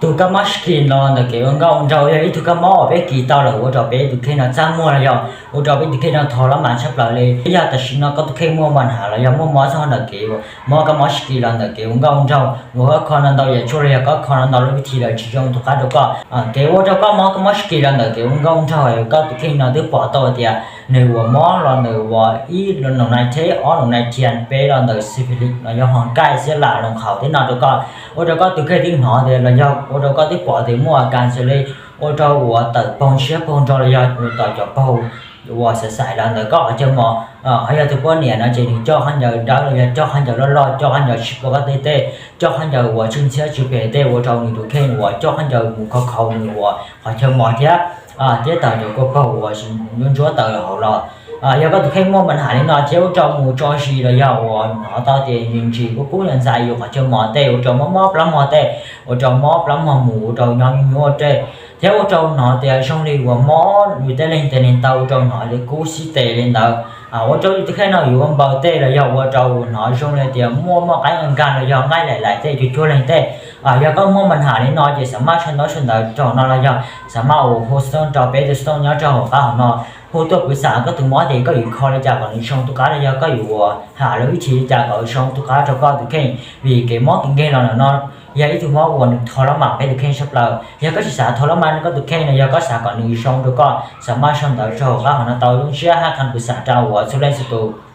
Tus kab mob skin los ntawm kev ua nkauj ua nraug yog ib tug kab mob uas peb kis tau lawm ua rau peb tus kheej no txaj muag los yog ua rau peb tus kheej no thov lab mas tshaj plaws li. Yog tam sim no koj tus kheej muaj npau nham los yog muaj mob txog ntawm kev ua mob kab mob skin los ntawm kev ua nkauj ua nraug uas koj kho no ntau yam tshuaj los yog koj kho no ntau lub vib thi lawm tsis zoo tus qab rau koj, kev ua rau koj mob kab mob skin los ntawm kev ua nkauj ua nraug koj tus kheej no twb pom tau tias nws uas mob los ntawm uas ib nus nai theb, ob nus nai thiab, peb los ntawm syphilis los yog ho nkaij xiab lam loos qhaum tej no rau koj, ua rau koj tus kheej twb hnov tias los yog ua rau koj twb pom tias muaj a kas xws li ua rau uas tawm paug siab paug nrog los yog tawm cov paug uas xav xais los ntawm koj qhov chaw mos. Ho yog tus poj niam no ces nws coj khaub ncaws dawb los yog coj khaub ncaws loj loj, coj khaub ncaws tsis pom koj tej tej, coj khaub ncaws uas tsw ntxhiab tsw phem tej ua rau nws tus kheej uas coj khaub ncaws mus khov khaum nws uas qhov chaw mos thiab, thiab tawm cov kua paug uas ntsuab ntsuab tawm hauv los. Yog koj tus kheej muaj npau nham li no thiab ua rau mus tso zis los yog uas hnov tau tias nws ntsis kub kub ntxais yus qhov chaw mos tej, ua rau mob mob plab mog tej, ua rau mob plab mog mus, ua rau nyob nyuaj nyuaj tej, thiab ua rau hnov tias zoo li uas mob yus tej leeg tes leeg taw, ua rau hnov li kub xib tes li ntawd, ua rau yus tus kheej no yuav ua npaws tej los yog ua rau hnov zoo li tias muaj mob qaib nkag los yog nqaij laim laim tej cuag cuag leeg tej. Yog koj muaj npau nham li no ces xav maj sau ntaub sau ntawv rau no los yog xav maj ua hu xov tooj rau peb tus xov tooj nyob rau hauv qab hauv no, hu tuaj pwv xam koj tus mob tias koj yuav kho li cas kom nws zoo tus qab los yog koj yuav ua ham lub vib thi li cas kom zoo tus qab rau koj tus kheej, vim kev mob kev nkeeg los ntawm no yog ib tug mob uas nws thov lab mas peb tus kheej tshaj plaws. Yog koj tsis xav thov lab mas koj tus kheej no, yog koj xav kom nws zoo rau koj, xav maj sau ntawv rau hauv qab hauv no tau, zoo siab haj qhov pwv xam rau uas txhua leej txhua tus.